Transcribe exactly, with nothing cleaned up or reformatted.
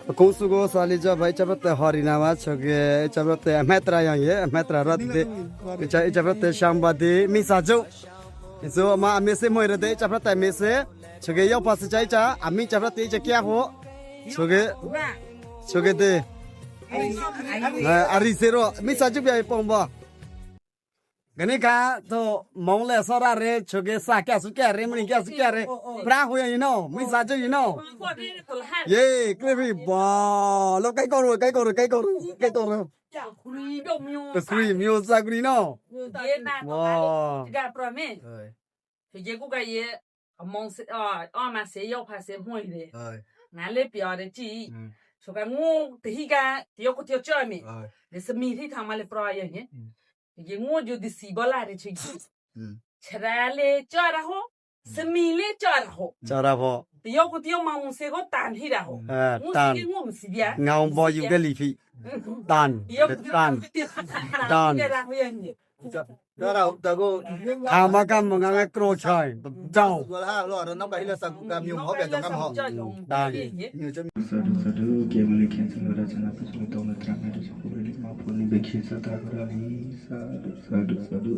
Kōnsu ko Sālija va icha prate hori na va, choke icha prate metra yang ye, metra rat de. Icha, icha prate shamba de, mi sa jo. Iso ma a mi se mo ira de, icha prate mi se. Choke yo pa se cha icha, a mi icha prate icha kia ho. Choke, choke de. Eh, ari se ro, mi sa jo bia i pong ba. Gani ka to mong le sa ra re, choke sa kia su kia re, muni kia su kia re. Pra hu ya, you know, mi sa jo, you know. Ye, kre ri ba, lo kai ko ro, kai ko ro, kai ko ro, kai ko ro. Kri myo sa kri no. Wa. Ye ku ka ye, a mong se, a, a ma se yo pa se hoi de. Nga le pia de chi. Choka ngu te hi ka, te yo ku te yo cho mi. De se mi hi ta ma le pra ye ne. Ye ngu yo de si ba la de chi. Chara le chara ho. Se mi le chara ho. Chara ho. Te yo ku te yo ma mu se go tan hi ra ho. Mu se ngu mu si bia. Nga un bo yu ke li fi. Tan. Yo ku te yo tan. Tan. Ra ho ye ne. Kama kama nga nge kro chai. Dau. Sadhu, sadhu, ke mele khensa lo ra chana pe so to na tra me so ko re ma po ni be khensa ta ra ni. Sadhu, sadhu, sadhu.